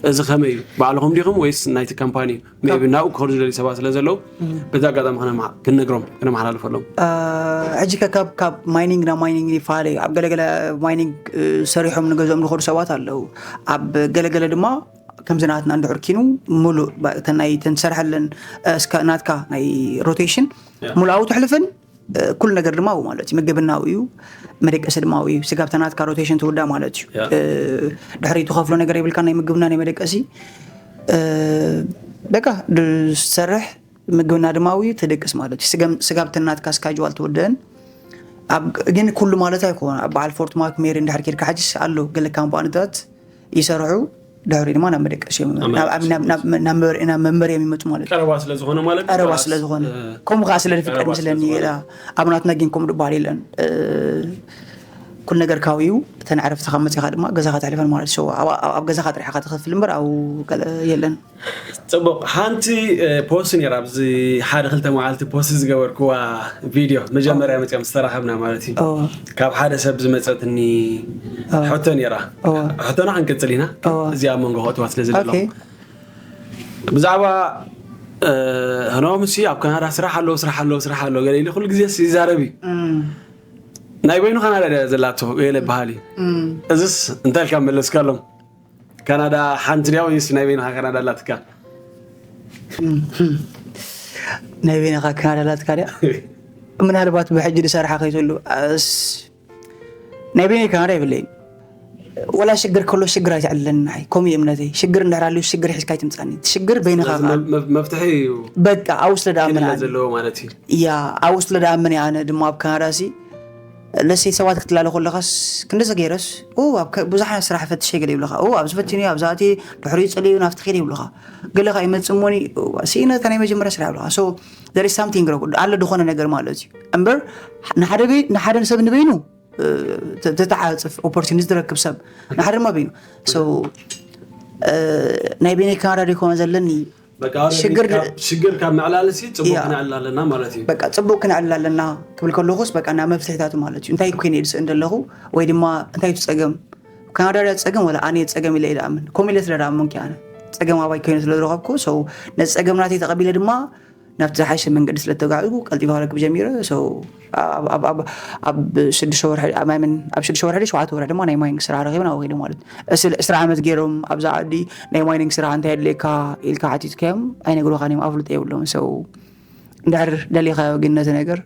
እዚ ከመይ እዩ ባዕልኹም ዲኹም ወይስ ናይቲ ካምፓኒ እዩ ሜቢ ናብኡ ክኸዱ ዝደልዩ ሰባት ስለ ዘለዉ በዚ ኣጋጣሚ ክንነግሮም ክነመሓላልፈሎም ሕጂ ከ ካብ ካብ ማይኒንግ ናብ ማይኒንግ ይፈላለ እዩ ኣብ ገለገለ ማይኒንግ ሰሪሖም ንገዝኦም ዝኸዱ ሰባት ኣለዉ ኣብ ገለገለ ድማ ከምዚ ናትና እንድሕር ኪኑ ሙሉእ እተን ናይ ተንሰርሐለን ናትካ ናይ ሮቴሽን ሙሉኣዊ ትሕልፍን ኩሉ ነገር ድማ ኣብኡ ማለት እዩ ምግብና ኣብኡ እዩ መደቀሲ ድማ ኣብኡ እዩ ስጋብ ተናትካ ሮቴሽን ትውዳእ ማለት እዩ ድሕሪ ትኸፍሎ ነገር የብልካ ናይ ምግብና ናይ መደቀሲ በቃ ዝሰርሕ ምግብና ድማ ኣብኡ እዩ ትድቅስ ማለት እዩ ስጋብ ተናትካ ስካጅዋል ትውድእን ግን ኩሉ ማለት ኣይኮነ ኣብ በዓል ፎርት ማክ ሜሪ እንድሕር ኬድካ ሕጅስ ኣሎ ገለ ካምፓኒታት ይሰርሑ ድሕሪ ድማ ናብ መደቀሲ እዮም ናብ መንበሪ እዮም ይመፁ ማለት ቀረባ ስለ ዝኾነ ማለት ቀረባ ስለ ዝኾነ ከምኡ ከዓ ስለ ዝፍቀድ ምስለኒ ኣብ ናትና ግን ከምኡ ዝበሃል የለን ኩሉ ነገር ካብኡ እዩ እተን ዕረፍትኻ መፂኻ ድማ ገዛኻ ተሕልፈን ማለት ሰው ኣብ ገዛኻ ጥሪሕኻ ትኸፍል እምበር ኣብ ገለ የለን ፅቡቕ ሓንቲ ፖስት ነራ ኣብዚ ሓደ ክልተ መዓልቲ ፖስት ዝገበርክዋ ቪድዮ መጀመርያ መፅኦም ዝተራኸብና ማለት እዩ ካብ ሓደ ሰብ ዝመፀትኒ ሕቶ ነራ ሕቶና ክንቅፅል ኢና እዚኣ መንጎ ክእትዋ ስለ ዝደለኹ ብዛዕባ ህኖም ሲ ኣብ ካናዳ ስራሕ ኣለዎ ስራሕ ኣለዎ ስራሕ ኣለዎ ገለ ኢሉ ኩሉ ግዜ ይዛረብ እዩ ናይ በይኑ ካናዳ ድያ ዘላቶ ገለ በሃል እዩ እዝስ እንታይ ኢልካ መለስካሎም ካናዳ ሓንቲ ድያ ወይስ ናይ በይንኻ ካናዳ ኣላትካ ናይ በይንኻ ካናዳ ኣላትካ ድያ ምናልባት ብሕጂ ዝሰርሓ ከይትህሉ ናይ በይነይ ካናዳ የብለይን ወላ ሽግር ከሎ ሽግር ኣይትዕልለኒ ንዓይ ከምኡ እዩ እምነተይ ሽግር እንድሕር ኣልዩ ሽግር ሒዝካ ኣይትምፃኒ እቲ ሽግር በይንኻ ከዓ መፍትሒ እዩ በቃ ኣብኡ ስለ ደኣምን ኣነ ዘለዎ ማለት እዩ ያ ኣብኡ ስለ ደኣምን እየ ኣነ ድማ ኣብ ካናዳ ሲ ለሰይ ሰባት ክትላለ ከለኻስ ክንደዚ ገይረስ ብዙሓት ስራሕ ፈትሸ ገለ ይብልኻ ኣብዚ ፈትኒ ኣብዚ ኣትየ ድሕሪኡ ፀለዩ ናብቲ ከይደ ይብልኻ ገለ ከዓ ይመፅእ እሞኒ ስኢነ እታ ናይ መጀመርያ ስራሕ ይብልኻ there is something wrong ኣሎ ዝኾነ ነገር ማለት እዩ እምበር ንሓደ ሰብ ንበይኑ ተተዓፅፍ ኦፖርቹኒቲ ዝረክብ ሰብ ንሓደ ድማ በይኑ ናይ በይነይ ካናዳ ዶ ይኮነ ዘለኒ ሽግር ካብ ምዕላል ሲ ፅቡቅ ክነዕልል ኣለና ማለት እዩ በቃ ፅቡቅ ክነዕልል ኣለና ክብል ከለኩስ በቃ ናብ መፍትሒታቱ ማለት እዩ እንታይ ኮይነ ኢሉ ስእን ዘለኹ ወይ ድማ እንታይ ቱ ፀገም ካናዳ ዳ ፀገም ወላ ኣነ ፀገም ኢለ ኢለ ኣምን ኮሚለ ስለ ዳኣመንኪ ኣነ ፀገም ኣባይ ኮይኑ ስለ ዝረኸብኩ ሰው ነዚ ፀገም ናተይ ተቐቢለ ድማ ናብቲ ዝሓሸ መንገዲ ስለ ተጋዕዝኩ ቀልጢፈ ክረክብ ጀሚረ ሰው ኣብ ሽዱሽተ ወርሒ ኣብ ማይምን ኣብ ሽዱሽተ ወርሒ ሸውዓተ ወርሒ ድማ ናይ ማይኒንግ ስራሕ ረኺበ ናብኡ ከይደ ማለት እዩ። እስል ዕስራ ዓመት ገይሮም ኣብዛ ዓዲ ናይ ማይኒንግ ስራሕ እንታይ የድልየካ ኢልካ ሓቲትካዮም ኣይነግሩኻን እዮም ኣፍልጦ የብሎም ሰው እንድሕር ደሊኻዮ ግን ነቲ ነገር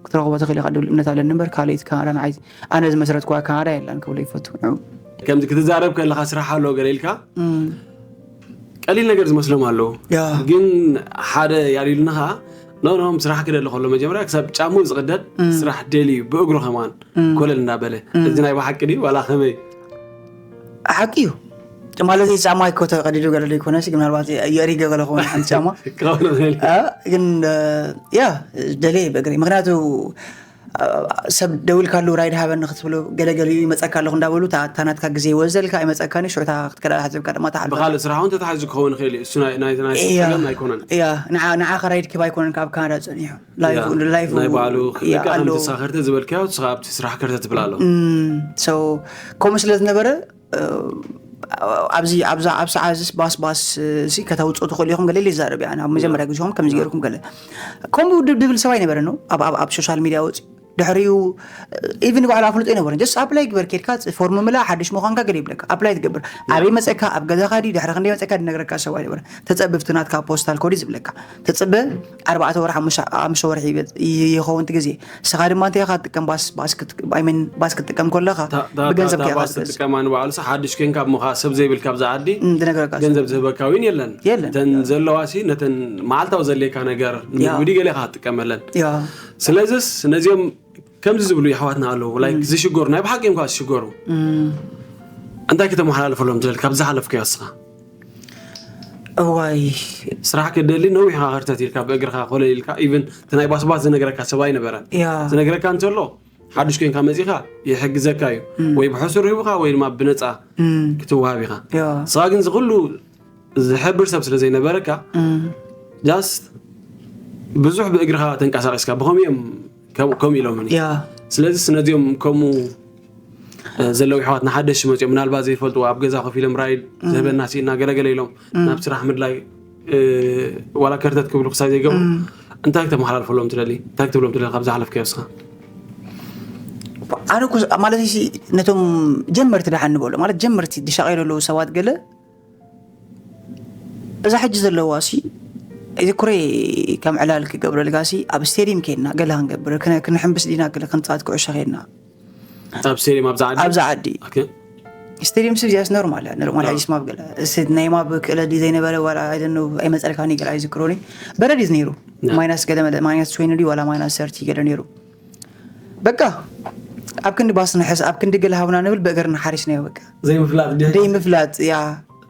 ክትረኽቦ ትኽእል ኢኻ ድብል እምነት ኣለኒ እምበር ካልኦት ካናዳ ንዓይ ኣነ ዝመስረትኩዋ ካናዳ የላን ክብሎ ይፈቱ ንዑ። ከምዚ ክትዛረብ ከለኻ ስራሕ ኣሎ ገለ ኢልካ ቀሊል ነገር ዝመስሎም ኣለዉ። ግን ሓደ ያሊልና ኸዓ ኖ ኖ ስራሕ ክደሊ ከሎ መጀመርያ ክሳብ ጫምኡ ዝቕደድ ስራሕ ደልዩ ብእግሩ ከማን ኮለል እናበለ እዚ ናይ ብሓቂ ድዩ ዋላ ከመይ? ሓቂ እዩ። ማለት ጫማ ይኮ ተቀዲዱ ገለ ዘይኮነስ ግን ምናልባት የእሪገ ገለ ከሆነ ሓንቲ ጫማ ግን ያ ደለየ ብእግሪ ምክንያቱ ሰብ ደዊልካሉ ራይድ ሃበኒ ክትብሎ ገለገሊኡ ይመፀካ ኣለኹ እንዳበሉ እታ ናትካ ግዜ ይወዘልካ ኣይመፀካኒ ሽዑታ ክትከዳዳ ሕዘብካ ድማ ተሓልፈ ብካልእ ስራሕ እውን ተታሒዙ ክኸውን ይኽእል እዩ እሱ ናይ- ናይ- ናይ- ናይ- ጸገም ኣይኮነን እያ ንዓ- ንዓኻ ራይድ ኪብ ኣይኮነን ካብ ካናዳ ፀኒሑ ላይፉ ላይፉ ናይ ባዕሉ እያ ልክዕ ኣሎ ከምቲ ንስኻ ከርተ ዝበልካዮ ንስኻ ኣብቲ ስራሕ ከርተ ትብላ ኣሎ so ከምኡ ስለ ዝነበረ ኣብዚ ኣብዛ ኣብ ሰዓት እዚስ ባስ ባስ ሲ ከተውፅኡ ትኽእሉ ኢኹም ገለ ኢለ ይዛረብ እያ ኣብ መጀመርያ ግዜኹም ከምዚ ገይርኩም ገለ ከምኡ ድ- ድብል ሰብ ኣይነበረን ነው ኣብ ኣብ ኣብ ሶሻል ሚድያ ወፂ ድሕሪኡ ኢቭን ባዕሉ ኣፍልጦ ኣይነበረን ጀስት ኣፕላይ ግበር ኬድካ ፎርም ምላ ሓድሽ ምዃንካ ገለ ይብለካ ኣፕላይ ትገብር ኣበይ መፀካ ኣብ ገዛኻ ድዩ ድሕሪ ክንደይ መፀካ ድነግረካ ሰብ ኣይነበረን ተፀብብቲ ናትካ ፖስታል ኮድ ዝብለካ ተፅበ ኣርባዕተ ወርሒ ሓሙሽተ ወርሒ ይኸውን እቲ ግዜ ንስኻ ድማ እንታይ ኢኻ ትጥቀም ባስ ባስ ክትጥቀም ከለኻ ብገንዘብ ኢኻ ትገዝእ ትጥቀማ ንባዕሉ ሓድሽ ኮይንካ እሞ ከዓ ሰብ ዘይብልካ ኣብዛ ዓዲ ዝነግረካ ገንዘብ ዝህበካ እውን የለን የለን እተን ዘለዋ ሲ ነተን መዓልታዊ ዘድልየካ ነገር ንምግቢ ገለ ኢኻ ትጥቀመለን ስለዚስ ነዚኦም ከምዚ ዝብሉ የሕዋትና ኣለዉ ላይክ ዝሽገሩ ናይ ብሓቂ እዮም ከዓ ዝሽገሩ እንታይ ከተመሓላልፈሎም ትደል ካብ ዝሓለፍካዮ እስኻ እዋይ ስራሕ ክትደሊ ነዊሕ ኢኻ ክርተት ኢልካ ብእግርኻ ኮለል ኢልካ ኢቭን እቲ ናይ ባስባስ ዝነግረካ ሰብ ኣይነበረን ያ ዝነግረካ እንተሎ ሓድሽ ኮይንካ መፂኻ ይሕግዘካ እዩ ወይ ብሕሱር ሂቡኻ ወይ ድማ ብነፃ ክትወሃብ ኢኻ ያ ንስኻ ግን ዝኩሉ ዝሕብር ሰብ ስለ ዘይነበረካ ም፣ just ብዙሕ ብእግርኻ ተንቀሳቂስካ ብኸምኡ እዮም ከም- ከምኡ ኢሎምኒ ያ ስለዚስ ነዚኦም ከምኡ ዘለዉ ኣሕዋት ንሓደሽ መፅኦም ምናልባት ዘይፈልጥዎ ኣብ ገዛ ኮፍ ኢሎም ራይድ ዝህበና ስኢና ገለገለ ኢሎም ናብ ስራሕ ምድላይ ዋላ ከርተት ክብሉ ክሳይ ዘይገብሩ እንታይ ክተመሓላልፈሎም ትደሊ እንታይ ክትብሎም ትደሊ ካብ ዝሓለፍካዮ እስኻ ኣነ እኮ ማለት ሲ ነቶም ጀመርቲ ደሓን ንበሎ ማለት ጀመርቲ ዝሻቀሉ ዘለዉ ሰባት ገለ እዛ ሕጂ ዘለዋ ሲ እዚ ኩረ ከም ዕላል ክገብረልካ ሲ ኣብ ስቴድየም ከይድና ገለ ክንገብር ክነ- ክንሕምብስ ዲና ገለ ክንፃወት ኩዕሾ ከይድና ኣብ ስቴድየም ኣብዛ ዓዲ ኣብዛ ዓዲ ኦኬ። ስቴድየም ሲ እዚኣስ ኖርማል እያ ኖርማል ሕጂ ስማብ ገለ እስቲ ናይ ማብ ክእለ ድዩ ዘይነበረ ዋላ ኣይደኖ ኣይመፀልካኒ ገለ ኣይዝክሮኒ በረድ እዩ ነይሩ ያ። ማይናስ ገለ መለ ማይናስ ትዌንቲ ድዩ ዋላ ማይናስ ሰርቲ ገለ ነይሩ በቃ ኣብ ክንዲ ባስ ንሕስ ኣብ ክንዲ ገለ ሃብና ንብል ብእግርና ሓሪስናዮ በቃ ዘይምፍላጥ ድሕሪ ዘይምፍላጥ ያ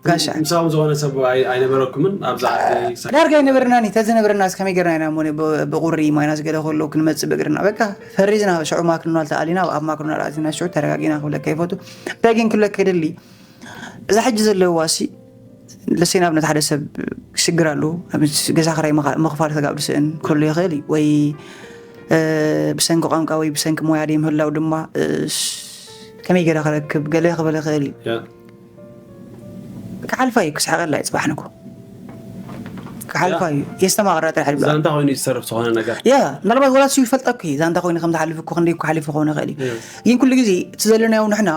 ጋሻ ምሳኹም ዝኾነ ሰብ ኣይ- ኣይነበረኩምን ኣብዛ ዓዲ ሳ- ዳርጋ ኣይነበርናን ተዝነበረና ከመይ ገርና ኢና ሞ ብቁሪ ማይናስ ገለ ከሎ ክንመፅእ ብእግርና በቃ ፈሪዝና ሽዑ ማክዶናልድ ተኣሊና ኣብ ማክዶናልድ ኣቲና ሽዑ ተረጋጊና ክብለካ ይፈቱ እንታይ ግን ክብለካ ይደሊ እዛ ሕጂ ዘለዋ ሲ ለሴ ንኣብነት ሓደ ሰብ ሽግር ኣለዎ ገዛ ክራይ ምኽፋል ከጋብ ድስእን ክህሉ ይኽእል እዩ ወይ ብሰንኪ ቋንቋ ወይ ብሰንኪ ሞያ ደይ ምህላው ድማ ከመይ ገለ ክረክብ ገለ ክብል ይኽእል እዩ ክሓልፋ እዩ ክስሓቀላ እዩ ፅባሕ ንጎ ክሓልፋ እዩ የስተማቅራ ጥራሕ ድብላ ዛንታ ኮይኑ ዝሰርፍ ዝኾነ ነገር ያ ምናልባት ወላ ሱ ይፈልጠኩ እዩ ዛንታ ኮይኑ ከም ዝሓልፍ እኮ ክንደይ እኮ ሓሊፉ ክኾን ይኽእል እዩ ግን ኩሉ ግዜ እቲ ዘለናዮ ንሕና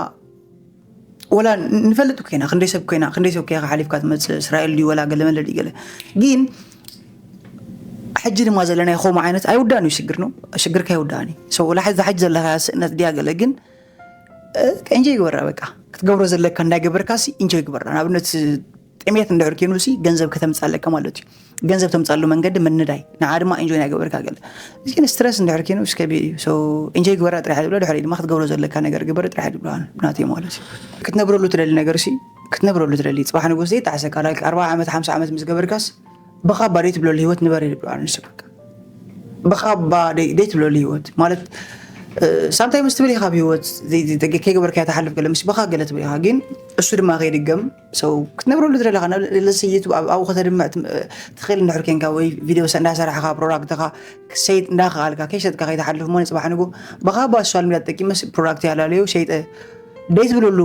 ወላ ንፈልጥ ኮይና ክንደይ ሰብ ኮይና ክንደይ ሰብ ከያ ሓሊፍካ ትመፅእ እስራኤል ድዩ ወላ ገለ መለ ድዩ ገለ ግን ሕጂ ድማ ዘለናዮ ከምኡ ዓይነት ኣይውዳእን እዩ ሽግር ነው ሽግርካ ኣይውዳእን እዩ ሰው ወላ ሕዚ ሕጂ ዘለካ ስእነት ድያ ገለ ግን እንጆይ ግበራ በቃ ክትገብሮ ዘለካ እንዳገበርካ ሲ እንጆይ ግበራ ንኣብነት ጥሜት እንድሕር ኮይኑ ሲ ገንዘብ ከተምፃለካ ማለት እዩ ገንዘብ ተምፃሉ መንገዲ ምንዳይ ንዓ ድማ ኢንጆይ ናይ ገበርካ ገለ ግን ስትረስ እንድሕር ኮይኑ እስከ ኢንጆይ ግበራ ጥራሕ ዝብሎ ድሕሪ ድማ ክትገብሮ ዘለካ ነገር ግበር ጥራሕ ዝብሎ ብናት ማለት እዩ ክትነብረሉ ትደሊ ነገር ሲ ክትነብረሉ ትደሊ ፅባሕ ንጉስ ዘይጣዕሰካ ላይክ ኣርባ ዓመት ሓምሳ ዓመት ምስ ገበርካስ ብኻባ ደይ ትብለሉ ህይወት ንበር ይብሎ ኣንስ በቃ ብኻባ ደይ ትብለሉ ህይወት ማለት ሳምታይምስ ትብል ኢኻ ብህይወት ከይገበርካ ተሓልፍ ገለ ምስ ብኻ ገለ ትብል ኢኻ ግን እሱ ድማ ከይድገም ሰው ክትነብረሉ ትደለኻ ለስይት ኣብኡ ከተድምዕ ትኽእል እንድሕር ኮንካ ወይ ቪድዮ እንዳሰራሕኻ ፕሮዳክትኻ ክሰይጥ እንዳኸኣልካ ከይሸጥካ ከይትሓልፍ ሞ ንፅባሕ ንጎ ብኻባ ሶሻል ሚድያ ተጠቂመስ ፕሮዳክት ያላለዩ ሸይጠ ደይ ትብለሉ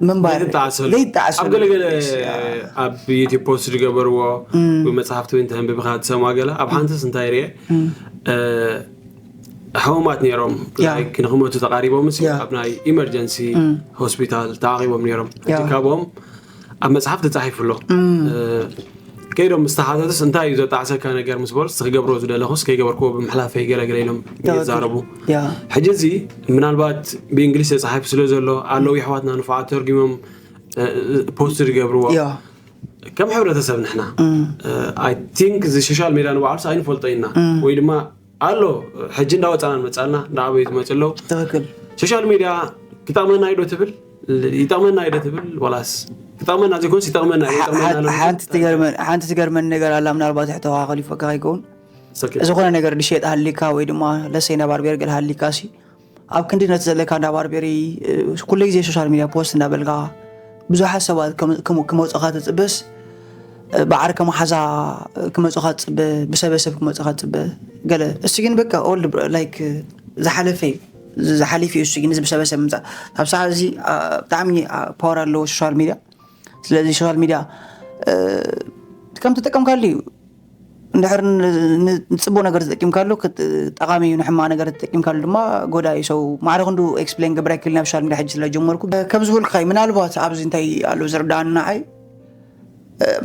ምንባር ዘይትጠዓሰሉ። ዘይጠዓሰሉ ኣብ ገለገለ ኣብ ዩቲብ ፖስት ዝገበርዎ ወይ መፅሓፍቲ ወይ እንተንብብካ ትሰማ ገለ ኣብ ሓንትስ እንታይ ርየ ሕሙማት ነይሮም ያ። ላይክ ንክመቱ ተቃሪቦም ሲ ያ። ኣብ ናይ ኢመርጀንሲ ም። ሆስፒታል ተዓቂቦም ነይሮም ያ። እቲ ካብኦም ኣብ መፅሓፍ ተፃሒፉ ኣሎ እ፣ ከይዶም ምስ ተሓተቱስ እንታይ እዩ ዘጣዕሰካ ነገር ምስ በሉስ፣ ክገብሮ ዝደለኹስ ከይገበርክዎ ብምሕላፈይ ገለ ገለ ኢሎም ይዛረቡ። ሕጂ እዚ ምናልባት ብእንግሊዝ ተጻሒፉ ስለ ዘሎ ኣለዉ የሕዋትና ንፉዓት ተርጉሞም ፖስት ዝገብርዎ። ከም ሕብረተሰብ ንሕና ኣይ ቲንክ እዚ ሶሻል ሜድያ ንባዕሉስ ኣይንፈልጦ ኢና፣ ወይ ድማ ኣሎ ሕጂ እንዳወፃና ንመፃልና እንዳዓበዩ ዝመፁ ኣለዉ። ሶሻል ሜድያ ክጠቕመና እዩ ዶ ትብል? ይጠቕመና እዩ ዶ ትብል? ዋላስ ክጠቕመና ዘይኮንስ ይጠቕመና እዩ፣ ይጠቕመና ኣሎ። ሓንቲ ትገርመኒ ነገር ኣላ፣ ምናልባት ሕቶ ከሊፎካ ከይከውን። ዝኾነ ነገር ድሸጥ ሃሊካ ወይ ድማ ለሰይ ነባር ቤርገል ሃሊካ ሲ ኣብ ክንዲ ነቲ ዘለካ እንዳ ባርቤሪ ኩሉ ግዜ ሶሻል ሚድያ ፖስት እንዳበልካ ብዙሓት ሰባት ክመፁኻ ትፅበስ፣ ብዓርከ መሓዛ ክመፁኻ ትፅበ፣ ብሰበሰብ ክመፁኻ ትፅበ። ገለ እሱ ግን በቃ ኦልድ ላይክ ዝሓለፈ እዩ። ዝሓሊፍ እዩ እሱ ግን እዚ ብሰበሰብ ምፃእ ካብ ሰዓት እዚ ብጣዕሚ ፓወር ኣለዎ ሶሻል ሚድያ። ስለዚ ሶሻል ሚድያ ከም ተጠቀምካሉ እዩ። እንድሕር ንፅቡቅ ነገር ተጠቂምካሉ ጠቃሚ እዩ፣ ንሕማቅ ነገር ተጠቂምካሉ ድማ ጎዳ እዩ። ሰው ማዕረ ክንዱ ኤክስፕሌን ገብር ኣይክእል ናብ ሶሻል ሚድያ ሕጂ ስለ ጀመርኩ ከም ዝበልኩካ እዩ። ምናልባት ኣብዚ እንታይ ኣሎ ዝርዳኣኒ ንዓይ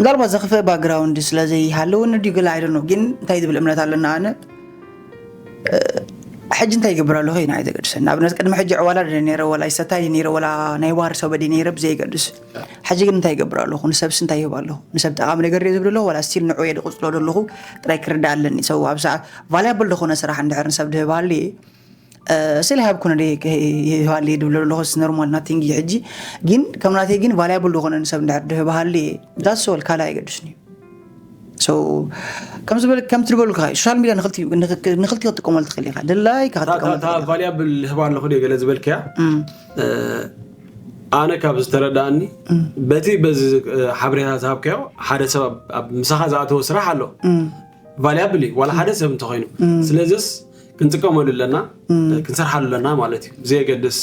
ምናልባት ዘኽፍእ ባክግራውንድ ስለ ዘይሃለወኒ ድዩ ገለ ኣይደኖ፣ ግን እንታይ ዝብል እምነት ኣለና ኣነ ሕጂ እንታይ ይገብር ኣለኹ ኢና ኣይዘገድሰን። ንኣብነት ቅድሚ ሕጂ ዕዋላ ደ ነይረ ወላ ይሰታይ ነይረ ወላ ናይ ዋር ሰበዲ ነይረ ብዘይገድስ ሕጂ ግን እንታይ ይገብር ኣለኹ? ንሰብስ እንታይ ይህብ ኣለኹ? ንሰብ ጠቓሚ ነገር ድየ ዝብል ኣለኹ ወላ ስቲል ንዑ እየ ድቕፅሎ ዘለኹ ጥራይ ክርዳእ ኣለኒ። ሰው ኣብ ሰዓት ቫልያብል ዝኾነ ስራሕ እንድሕር ንሰብ ድህብ ሃልየ ስለ ሃብኩ ነደ ይህብ ሃልየ ድብል ኣለኹ ስ ኖርማል ናቲንግ እዩ። ሕጂ ግን ከም ናተይ ግን ቫልያብል ዝኾነ ንሰብ እንድሕር ድህብ ሃልየ ዳስ ኦል ካልእ ኣይገድስን እዩ። ከምቲ ዝበልካ ሶሻል ሚድያ ንክልቲ ክትጥቀመሉ ትኽእል ኢኻ። ድላይካ ክትጥቀመሉ ትኽእል ኢኻ። ቫልያብል ህባ ኣለኹ ድየ ገለ ዝበልክያ ኣነ ካብ ዝተረዳእኒ በቲ በዚ ሓበሬታ ዝሃብካዮ ሓደ ሰብ ኣብ ምሳኻ ዝኣተወ ስራሕ ኣሎ ቫልያብል እዩ ዋላ ሓደ ሰብ እንተኾይኑ። ስለዚስ ክንጥቀመሉ ኣለና፣ ክንሰርሓሉ ኣለና ማለት እዩ። ብዘየገድስ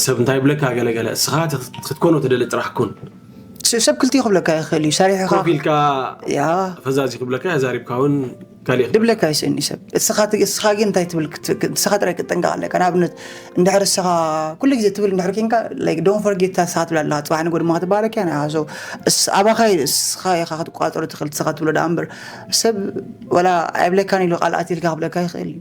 ሰብ እንታይ ይብለካ ገለገለ እስኻ ክትኮኖ ትደሊ ጥራሕ ኩን። ሰብ ክልቲኡ ክብለካ ይኽእል እዩ። ሰሪሕኻ ኮፍ ኢልካ ያ ፈዛዚ ክብለካ ዛሪብካ እውን ካልእ ይኽእል። ድብለካ ይስእኒ ሰብ። እስኻ ት- እስኻ ግን እንታይ ትብል ክት- ክት- እስኻ ጥራይ ክትጠንቀቕ ኣለካ። ንኣብነት እንድሕር እስኻ ኩሉ ግዜ ትብል እንድሕር ኬንካ like don't forget እታ እስኻ ትብል ኣለኻ። ጽባሕ ንጎ ድማ ክትበሃለካ እያ ንዓኻ። So እስ- ኣባኻ እዩ እስኻ ኢኻ ክትቋጸሮ ትኽእል እስኻ ትብሎ ደኣ እምበር ሰብ ወላ ኣይብለካን ኢሉ ቃል ኣትልካ ክብለካ ይኽእል እዩ።